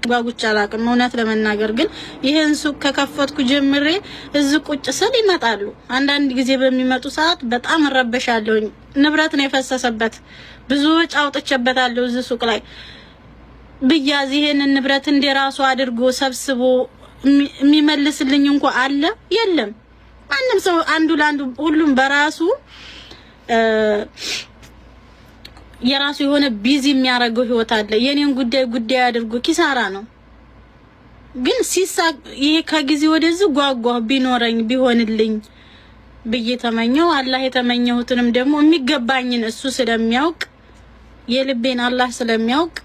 ጓጉቼ አላውቅም። እውነት ለመናገር ግን ይህን ሱቅ ከከፈትኩ ጀምሬ እዚህ ቁጭ ስል ይመጣሉ። አንዳንድ ጊዜ በሚመጡ ሰዓት በጣም እረበሻለሁኝ። ንብረት ነው የፈሰሰበት፣ ብዙ ወጪ አውጥቼበታለሁ እዚህ ሱቅ ላይ ብያዝ ይሄንን ንብረት እንደራሱ አድርጎ ሰብስቦ የሚመልስልኝ እንኳ አለ የለም። ማንም ሰው አንዱ ለአንዱ ሁሉም በራሱ የራሱ የሆነ busy የሚያደርገው ህይወት አለ። የኔን ጉዳይ ጉዳይ አድርጎ ኪሳራ ነው። ግን ሲሳ ይሄ ከጊዜ ወደዚህ ጓጓ ቢኖረኝ ቢሆንልኝ ብዬ ተመኘው። አላህ የተመኘሁትንም ደግሞ የሚገባኝን እሱ ስለሚያውቅ የልቤን አላህ ስለሚያውቅ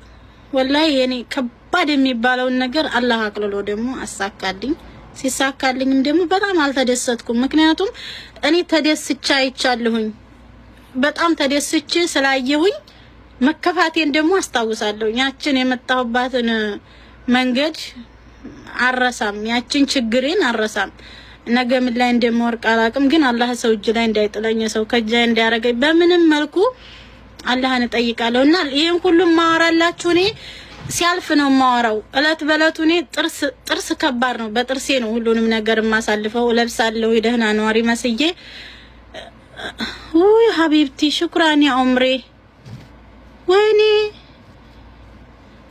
ወላሂ የኔ ከባድ የሚባለውን ነገር አላህ አቅልሎ ደግሞ አሳካልኝ። ሲሳካልኝም ደግሞ በጣም አልተደሰትኩም። ምክንያቱም እኔ ተደስቻ አይቻለሁኝ። በጣም ተደስቼ ስላየሁኝ መከፋቴን ደግሞ አስታውሳለሁ። ያችን የመጣሁባትን መንገድ አረሳም፣ ያችን ችግሬን አረሳም። ነገ ምን ላይ እንደምወርቅ አላቅም፣ ግን አላህ ሰው እጅ ላይ እንዳይጥለኝ ሰው ከእጅ እንዳያረገኝ በምንም መልኩ አላህን እጠይቃለሁ። እና ይሄን ሁሉም ማወራላችሁ እኔ ሲያልፍ ነው የማወራው። እለት በእለቱ እኔ ጥርስ ጥርስ ከባድ ነው። በጥርሴ ነው ሁሉንም ነገር የማሳልፈው። እለብሳለሁ ደህና ነዋሪ መስዬ። ውይ حبيبتي شكرا يا عمري፣ ወይኔ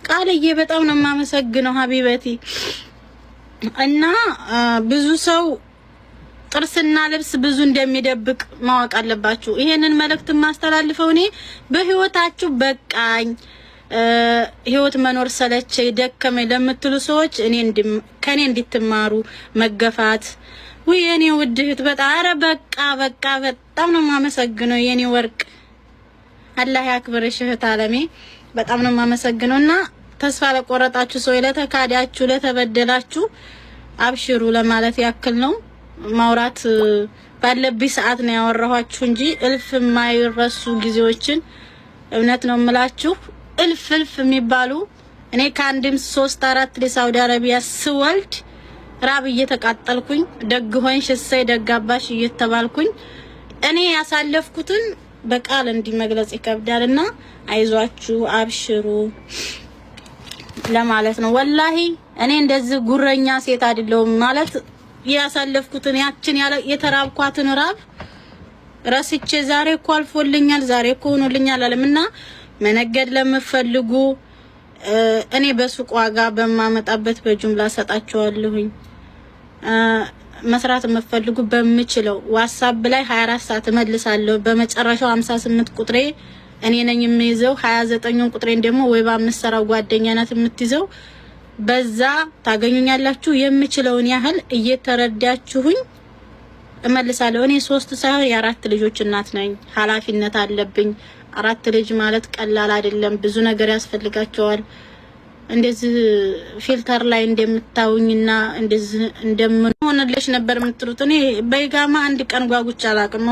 ቃልዬ በጣም ነው የማመሰግነው حبيبتي። እና ብዙ ሰው ጥርስና ልብስ ብዙ እንደሚደብቅ ማወቅ አለባችሁ። ይሄንን መልእክት የማስተላልፈው እኔ በህይወታችሁ በቃኝ ህይወት መኖር ሰለቸኝ ደከመኝ ለምትሉ ሰዎች እኔ ከኔ እንድትማሩ መገፋት። ውይ የኔ ውድ እህት በጣም ኧረ በቃ በቃ በጣም ነው የማመሰግነው የኔ ወርቅ፣ አላህ ያክብርሽ እህት አለሜ፣ በጣም ነው የማመሰግነው። እና ተስፋ ለቆረጣችሁ ሰው፣ ለተካዳችሁ፣ ለተበደላችሁ አብሽሩ ለማለት ያክል ነው። ማውራት ባለብኝ ሰዓት ነው ያወራኋችሁ እንጂ እልፍ የማይረሱ ጊዜዎችን እውነት ነው የምላችሁ እልፍ እልፍ የሚባሉ እኔ ከአንድም ሶስት አራት ለሳውዲ አረቢያ ስወልድ ራብ እየተቃጠልኩኝ ደግ ሆንሽ እሰይ ደግ አባሽ እየተባልኩኝ እኔ ያሳለፍኩትን በቃል እንዲህ መግለጽ ይከብዳልና አይዟችሁ አብሽሩ ለማለት ነው። ወላሂ እኔ እንደዚህ ጉረኛ ሴት አይደለሁም። ማለት ያሳለፍኩትን ያችን የተራብኳትን ራብ ረስቼ ዛሬ እኮ አልፎልኛል፣ ዛሬ እኮ ሆኖልኛል አለም። እና መነገድ ለምፈልጉ እኔ በሱቅ ዋጋ በማመጣበት በጅምላ ሰጣቸዋለሁኝ። መስራት የምፈልጉ በምችለው ዋትሳፕ ላይ 24 ሰዓት እመልሳለሁ። በመጨረሻው 58 ቁጥሬ እኔ ነኝ የምይዘው። 29ን ቁጥሬን ደግሞ ወይ በምሰራው ጓደኛ ናት የምትይዘው። በዛ ታገኙኛላችሁ። የምችለውን ያህል እየተረዳችሁኝ እመልሳለሁ። እኔ ሶስት ሳይሆን የአራት ልጆች እናት ነኝ። ኃላፊነት አለብኝ። አራት ልጅ ማለት ቀላል አይደለም። ብዙ ነገር ያስፈልጋቸዋል። እንደዚህ filter ላይ እንደምታውኝና እንደዚህ እንደምንሆንልሽ ነበር የምትሉት። እኔ በይጋማ አንድ ቀን ጓጉቼ አላውቅም።